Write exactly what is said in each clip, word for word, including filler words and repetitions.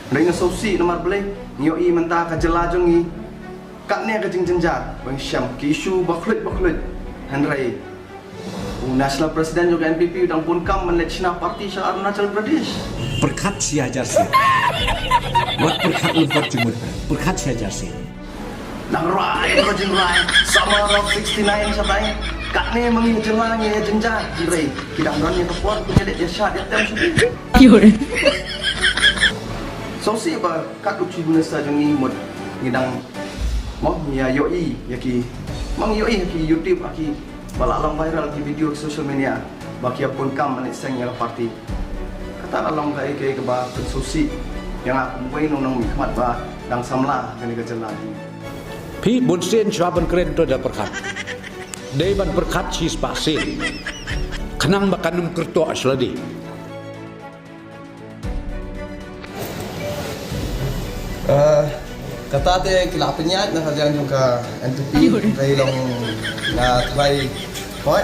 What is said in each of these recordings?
Hynrei nga sngewsih namar balei, ngi ïohi mynta ka jylla jong ngi katne ka jingjynjar ba ngi shem ki issue ba khluit ba khluit. Hynrei u National President jong ka N P P u dang bun kam ban leit shna party sha Arunachal Pradesh. Pyrkhat shi hajar sien. Wat pyrkhat lem pat jingmut. Pyrkhat shi hajar sien. Dang rai ka jingrai. Summer of sixty-nine shatai. Katne ma ngi ha jylla ngi ïa jynjar. Hynrei ki dang don ïa ka por, ki ïa leit ïa shad ïa tem shuh. Sngewsih ba kat u Chief Minister jong ngi mut ngi dang, mo, ngi ïa ïohi ïa ki, ma ngi ïohi ïa ki YouTube ha ki ba la long viral ki video social media ba ki ïa bun kam ban leit seng ïa ka party. Kata ka long kaei kaei kaba pynsngewsih ïa nga kum uwei u nongmihkhmat ba dang samla ha kane ka jylla. Phi bunsien shuwa ban kren to da pyrkhat. Dei ban pyrkhat shispah sien. Khnang ba kan ym kyrtoh sha lade. Eh, kata te ki la pynïaid na ka liang jong ka N P P, ka long nga trai hoi.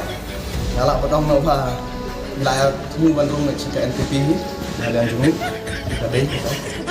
Nga la pyndonkam ba nga la thmu ban rung sha ka N P P na ka liang jong ngi. Ka dei kata.